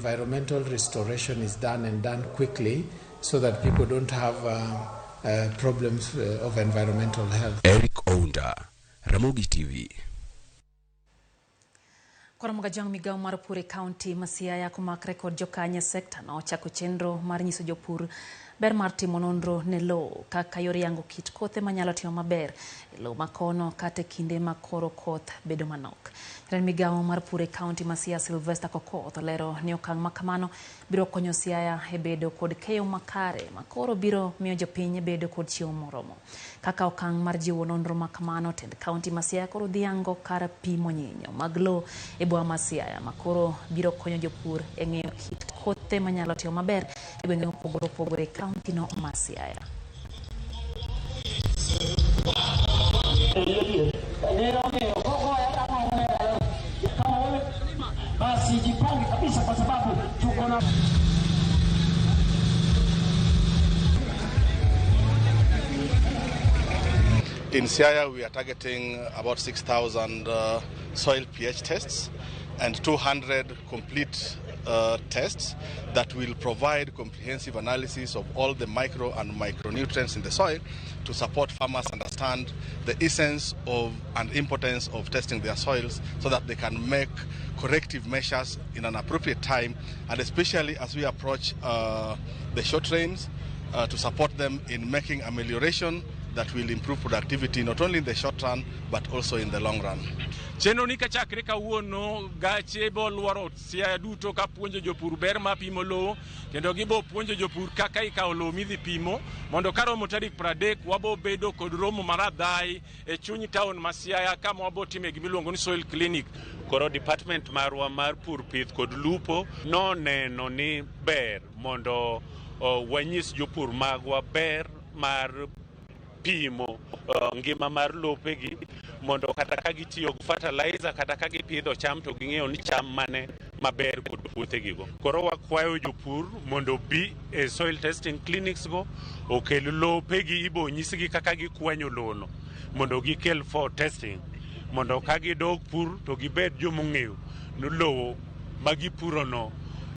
environmental restoration is done and done quickly so that people don't have problems of environmental health. Eric Ounda, Ramogi TV. Koro Mogajwang' migawo mar pur e kaunti ma Siaya komakre kod jokanye sekta no ochako chenro mar nyiso jopur ber mar timo nonro ne lowo kaka yor yango kit kothe manyalo timo maber e lowo makono kata e kinde ma koro koth bedo manok. Jatend migawo mar pur e kaunti ma Siaya Sylvester Kokoth olero ni okang' ma kamano biro konyo Siaya e bedo kod keyo makare ma koro biro miyo jopiny bedo kod chiemo moromo. Kaka okang' mar jiwo nonro ma kamano, tend kaunti ma Siaya koro dhi yango kar pimo nyinyo mag lowo e boma ma Siaya ma koro biro konyo jopur e ng'eyo kit kothe manyalo timo maber e gwenge mopogore opogore e kaunti no ma Siaya. Basi jipange kabisa kwa sababu tuko na In Siaya, we are targeting about 6,000 soil pH tests and 200 complete tests that will provide comprehensive analysis of all the micro and micronutrients in the soil to support farmers understand the essence of and importance of testing their soils so that they can make corrective measures in an appropriate time, and especially as we approach the short rains, to support them in making amelioration that will improve productivity not only in the short run but also in the long run. Chenro ni kachakre kawuono gache bo luoro Siaya duto ka puonjo jopur ber mar pimo lowo kendo gibo puonjo jopur kaka ikawo lowo midhi pimo mondo ka romo tarik 30 wabo bedo kod romo mar adhai e chuny town ma Siaya kama wabo time gimiluongo ni soil clinic. Koro department marwa mar pur, pith kod lupo noneno ni ber mondo wanyis jopur magwa ber mar pimo ngima mar lopegi mondo kata ka gitiyo gi fertilizer kata ka gipidho cham to ging'eyo ni cham mane maber kod puothegigo. Koro wakwayo jopur mondo obi e soil testing clinics go okel lopegi, ibo nyisgi kaka gikwanyo lowono mondo gikel for testing mondo ka gidok pur to gibed jomong'eyo ni lowo ma gipurono.